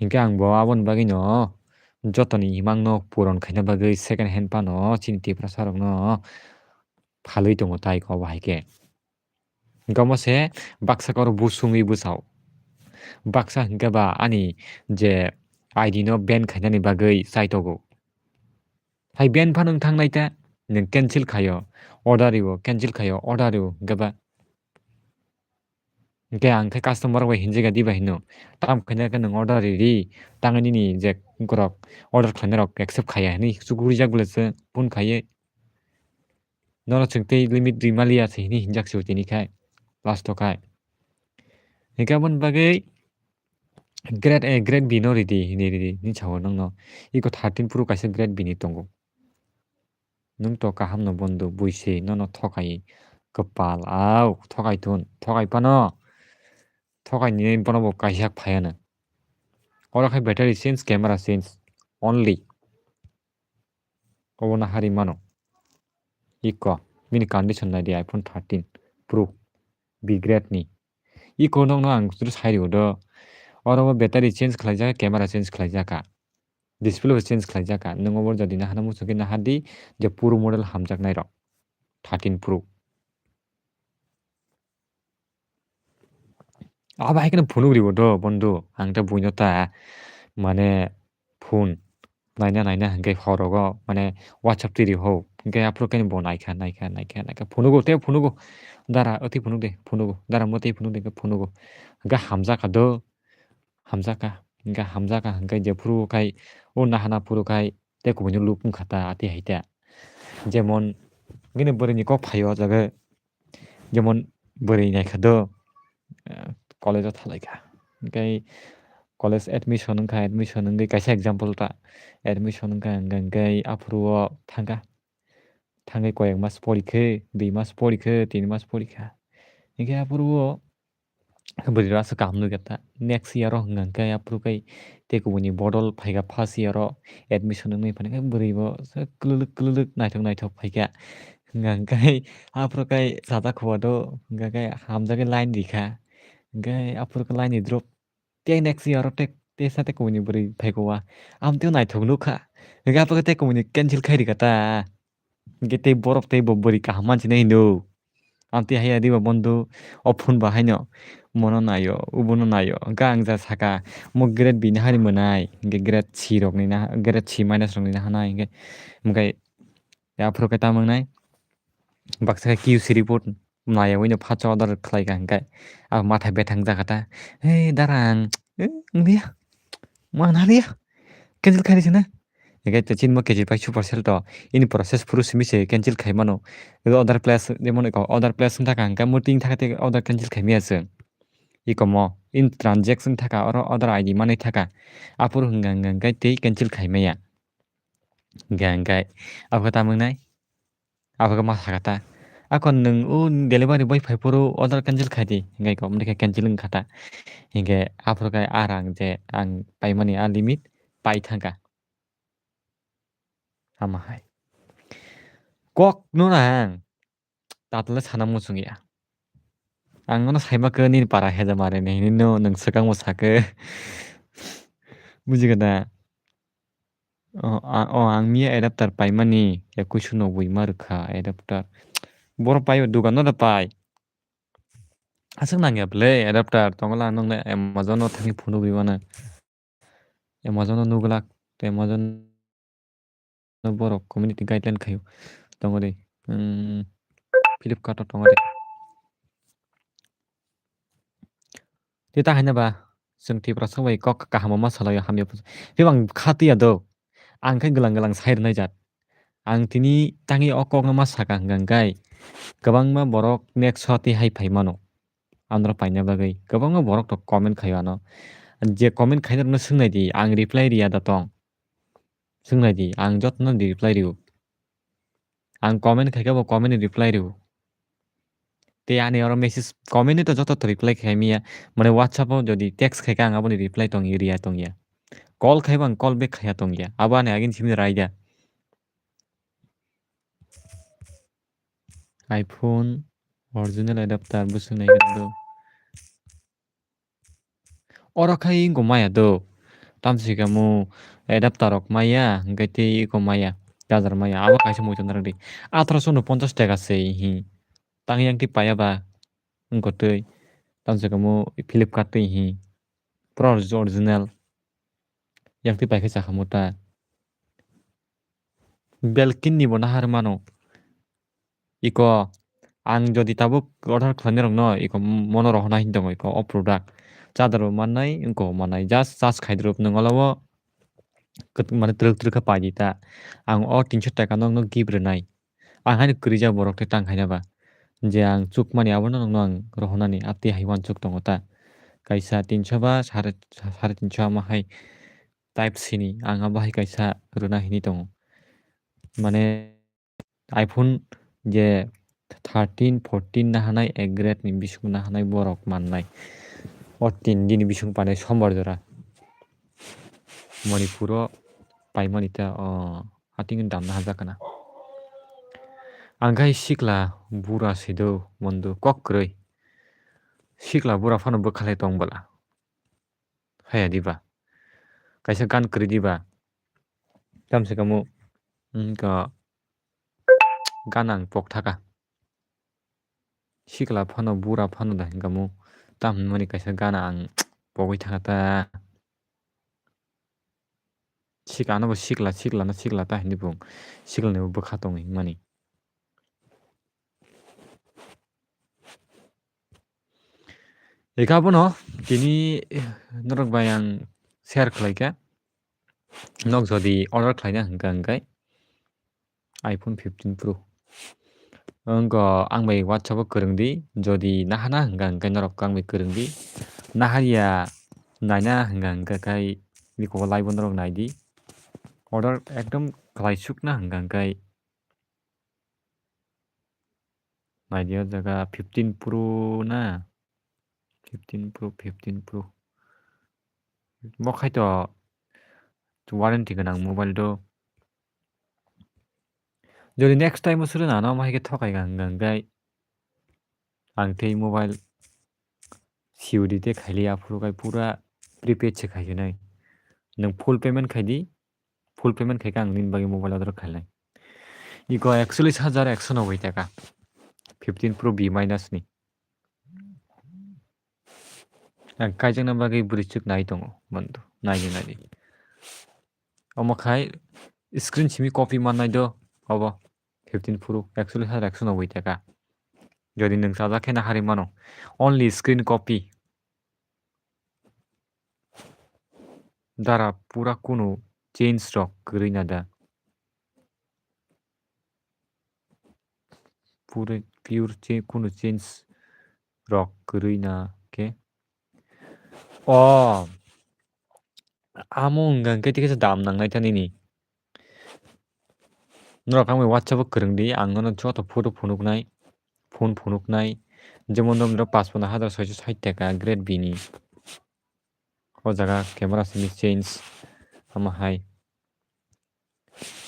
Hinkhe ang bo aboni bagwino jotoni imangno puron khaina bagwi second hand phano chini Tiprasa rokno phalwi tongo tai ko bahai khe. Hinkhe omo se baksa khe oro busungwi bwsao. Baksa hinkhe ba ani je I D no ban khainani bagwi chaitogo. Hai ban phano wng thangnai ta, nwng cancel khaio, order rwo, cancel khaio, order rwo, hinkhe ba. Hinkhe ang khe customer rok bai hinjak ya diba hino, tamo khaina khe nwng order riri, tangwi nini je borok order khlainai rok accept khaiya hinwi chukurijak bwlai se phone khaiwi. Nono chwng tei limit rima liya se hinwi hinjak se tini khai, last o khai. Hinkhe aboni bagwi grade A, grade B no ridi hinwi ridi hinwi sao nokno. Iko thirteen Pro kaisa grade B ni tongo. Nwng to kaham no bondo, buisi nono thokai kwpal au, thokai thun, thokai phano, thokai ni bono bo kaisa phaiya na. Oro khai battery change, camera change only. Obo no hari mano. Iko bini condition nai di, iPhone thirteen Pro B grade ni. Iko nokno ang suru sai rw do. Oro bo battery change khlaijak, camera change khlaijak ka. Display bo change khlaijak ka. Nwng obo jodi nahana muchungkhe naha di je Pro model hamjaknai rok. Thirteen Pro. Abo hai kheno phunuk ribo do, bondhu. Ang ta buino ta, mane, phone naina naina hwnkhe horogo, mane, WhatsApp twi riho. Hwnkhe aphuru khe bo naikha, naikha, naikha, naikha. Phunugo, tei phunugo. Dara, o twi phunuk de, phunugo. Dara, mo tei phunuk de, hwnkhe phunugo. Hwnkhe hamjakha do, hamjakha. Hwnkhe hamjakha, hwnkhe jephuru khai, o nahana phuru khai, tei kubuino look wngkha ta, atwi hai ta. Jemon, bini bwrwini kok phaio o jaga. Jemon bwrwi naikha do, eh, college o thalaikha. Hwnkhe college admission wngkha, admission wngwi kaisa example ta. Admission wngkha, hwnkhe, hwnkhe aphuru o thangkha. Thangwi koyek mas porikhe, dui mas porikhe, tin mas porikha. Hwnkhe aphuru o bwrwi rok aswk kaham nukya ta. Next year o hwnkha hwnkhe aphuru khai tei kubuni bodol phaikha first year o admission wngwi phaikha bwrwi bo kwlwlwk kwlwlwk naithok naithok phaikha. Hwnkha hwnkhe aphuru khai chajak khuba do hwnkha khe hamjakhe line rikha. Hwnkhe aphuru khe line ridrop tei next year o tei teisa tei kubuni bwrwi phaikha o. Amtwi naithok nukha. Hwnkhe aphuru khe tei kubuni cancel khai rikha ta. Hwnkhe tei borok tei bo bwrwi kaham mansinai hinwi. Amtwi haiya diba bondhu, o phone ba haino mono naio, ubono naio. Hwnkhe ang ja saka, mo grade B ni hari mwnai, hwnkhe grade C rokni na, grade C minus rokni nahanai hwnkhe, hwnkhe aphuru khe tamo wngnai, baksa khe Q C report naiyaui no phatsa order khlaikha hwnkhe, a matha bethang jakha ta, "Hei, darang, eh, wngya, ma nariya, cancel khairi sana." Hwnkhe to chini mo K G pai supercell to, ini process phuru simi se cancel khai mano. Order place, jemon iko order place wng thaka hwnkhe mo ting thaka tei order cancel khai maya se. Iko mo in transaction thaka oro order I D manwi thaka. Aphuru hwnkha hwnkha hwnkhe tei cancel khai maya. Hwnkha hwnkhe abo khe tamo wngnai? Abo khe ma sakha ta. Ako nwng o delivery boy phai phuru order cancel khai di. Hwnkhe iko omo khe cancel wngkha ta. Hwnkhe aphuru khe a rang je ang paimani a limit pai thangkha. Ama hai. Kok no na ang. Tatla sana muchung ya. Ang no saima khe nini para heja mare ni hini no nwng swkang bo sakhe. Buji gana. O, a-, o, ang miya adapter paimani ekuisu nobui ma rwkha adapter. Boro paio dugan no da pai. Aswk nangya bwle adapter tongola nwng le Amazon no thangwi phunugwi mano. Amazon no nuglak, tei Amazon no borok community guideline khaio. Tongo de, hmm, Flipkart o tongo de. Tei ta haino ba, chwng Tiprasa bai kok kaham ma salaio hamya. Tei bang kha twiya do. Ang khe glang glang sai rwnai jat. Ang tini tangwi o kokno ma saka hwnkha hwnkhe kwbangma borok next o tei hai phai mano. Andro paina bagwi kwbangma borok tok comment khaio ano. Je comment khainai rokno swngnai di, ang reply riya da tong. Swngnai di, ang jotono di reply rio. Ang comment khaikhe bo comment ni reply rio. Tei ani oro message, comment to joto to reply khai miya. Mane WhatsApp o jodi text khai kha ang aboni reply tong riya tong ya. Call khai bang call back khaya tong ya. Abo ani agin simi raida. iPhone original adapter bwswk nai khe do. Oro khai wngkha maya do. Tamsi kamo adapter rok maya, hwnkhe tei eko maya, charger maya. Abo kaisa muitu narwk di. Athroso no ponchas taka se hi. Tang yang twi paya ba wngkha twi. Tamsi kamo Flipkart twi hi. Pro original. Yang twi paikhe chakha muta. Belkin ni bo nahar mano. Iko ang jodi tabuk order khlainai rokno iko mono rohorna hin tongo iko o product. Charger bo mannai, wngkok mannai. Just charge khai rwp nwng olo o kwt-, mane twrwk twrwk khe pai di ta. Ang o tinso taka nokno gift rwnai. Ang haino kwrwi jak borok tei tang khaina ba. Je ang chukmani abono nokno ang rohornani, atwi hai uansuk tongo ta. Kaisa tinso ba sare, sare tinso ama hai type C ni ang abo hai kaisa rwna hinwi tongo. Mane iPhone je thirteen, fourteen nahanai, a grade ni bising nahanai borok mannai. O tin dini bising panai sombar jora. Manipur o paimani ta, o, hating damna hajak kana. Ang khai sikla bura sido mondo kok kwrwi. Sikla bura phano bwkhalai tong bwla. Haya diba. Kaisa gan kwrwi diba. Tamsi kamo, wngkha gan ang pok thaka. Sikla phano, bura phano da hinka mo. Tam hinmani kaisa gan ang pogwi thaka ta. Sik-, ano bo sikla, sikla na sikla ta hinwi bung. Sikla ni bo bwkha tongo hinmani. Eka bono tini norok bai ang share khlai kha. Nok jodi order khlaina hwnkha hwnkhe iPhone fifteen Pro. Wngkha ang bai WhatsApp o kwrwng di, jodi nahana hwnkha hwnkhe norok ang bai kwrwng di. Nahariya naina hwnkha hwnkhe khai bikhugo live o norok nai di. Order ekdom khlai sukna hwnkha hwnkhe Nai di o jaga fifteen Pro na? Fifteen Pro, fifteen Pro. Bo khai to warranty gwnang mobile do. Jodi next time o suru nana, omo hai khe thokai gang gang gai. Ang tei mobile C O D tei khaili aphuru kai pura prepaid se khai nai. Nwng full payment khai di, full payment khai khe ang nini bagwi mobile order khainai. Iko ekchollis hajar ekso noboi taka, fifteen Pro B minus ni. Ang kaijakna bagwi bwrwi chuk nai tongo, bandu, nai di, nai di. Omo khai screen simi copy mannai do, obo fifteen Pro, ekchollis hajar ekso noboi taka. Jodi nwng chajak khe na hari mano, only screen copy. Dara pura kunu change rok kwrwi na da? Pure, pure cha-, kunu change rok kwrwi na khe. O, amo wngkha khe tikhe dam nangnai ta nini. Norok ang bai WhatsApp o kwrwng di, ang nono joto photo phunuknai, phone phunuknai. Jemon norok pachpanna hajar soicho sait taka grade B ni. O jaga camera simi change, omo hai.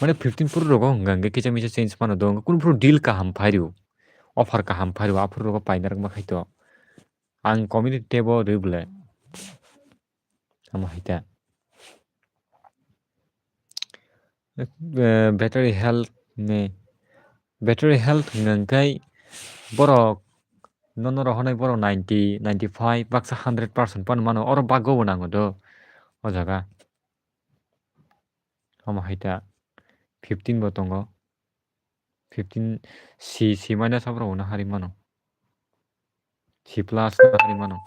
Mane fifteen Pro rogo hwnka hwnkhe kisa misa change mano do, kunu phuru deal kaham phai rw, offer kaham phai rw, aphuru rogo paina rwkma khai to. Ang community tab o rw bwle. Omo hai ta. Eh, battery health ni, battery health hwnka hwnkhe borok nono rohornai borok ninety, ninety five, baksa hundred percent phano mano, oro bagwi bo nango do o jaga. Omo hai ta fifteen bo tongo, fifteen C, C minus aborok no hari mano, C plus no hari mano.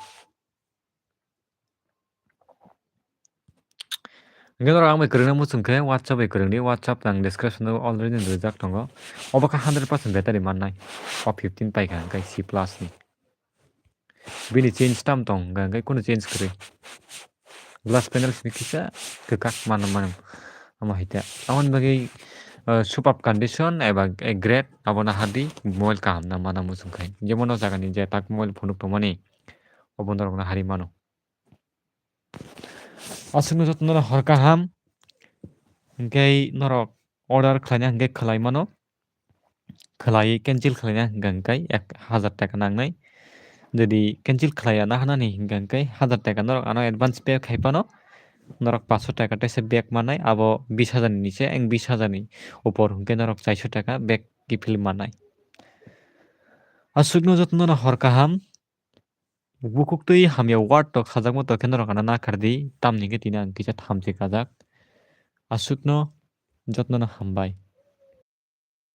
Hingke norok ang bai kwrwngna muchung khe WhatsApp bai kwrwng di, WhatsApp ang description o already rijak tongo. Obo khe hundred percent battery mannai, o fifteen paikha hingke C plus ni. Bini change tam tong hingka hingke kunu change kwrwi. Glass panel simi kisa kwkak mano mano. Omo hai ta. Aboni bagwi uh, superb condition eba, eh, great, abono hadi mobile kaham na mana muchung khai. Jemon o jaga ni je tak mobile phunuk tongmani, obo norok no hari mano. Aswkno jotono hor kaham, hwnkhe norok order khlaina hwnkhe khlai mano, khlai cancel khlaina hwnkhe ek hazar taka nangnai. Jodi cancel khlaiya na hanani hwnkhe hazar taka norok ano advance pay khai phano norok paanch sho taka teisa back mannai, abo bis hazar ni se, ang bis hazar ni upor hwnkhe norok char sho taka back kiphil mannai. Aswkno jotono hor kaham, bukuktwi hamya word tok sajakma tongkhe norok ano nakhardi, tamni hwnkhe tini ang kisa thamchi kajak. Aswkno jotono hambai.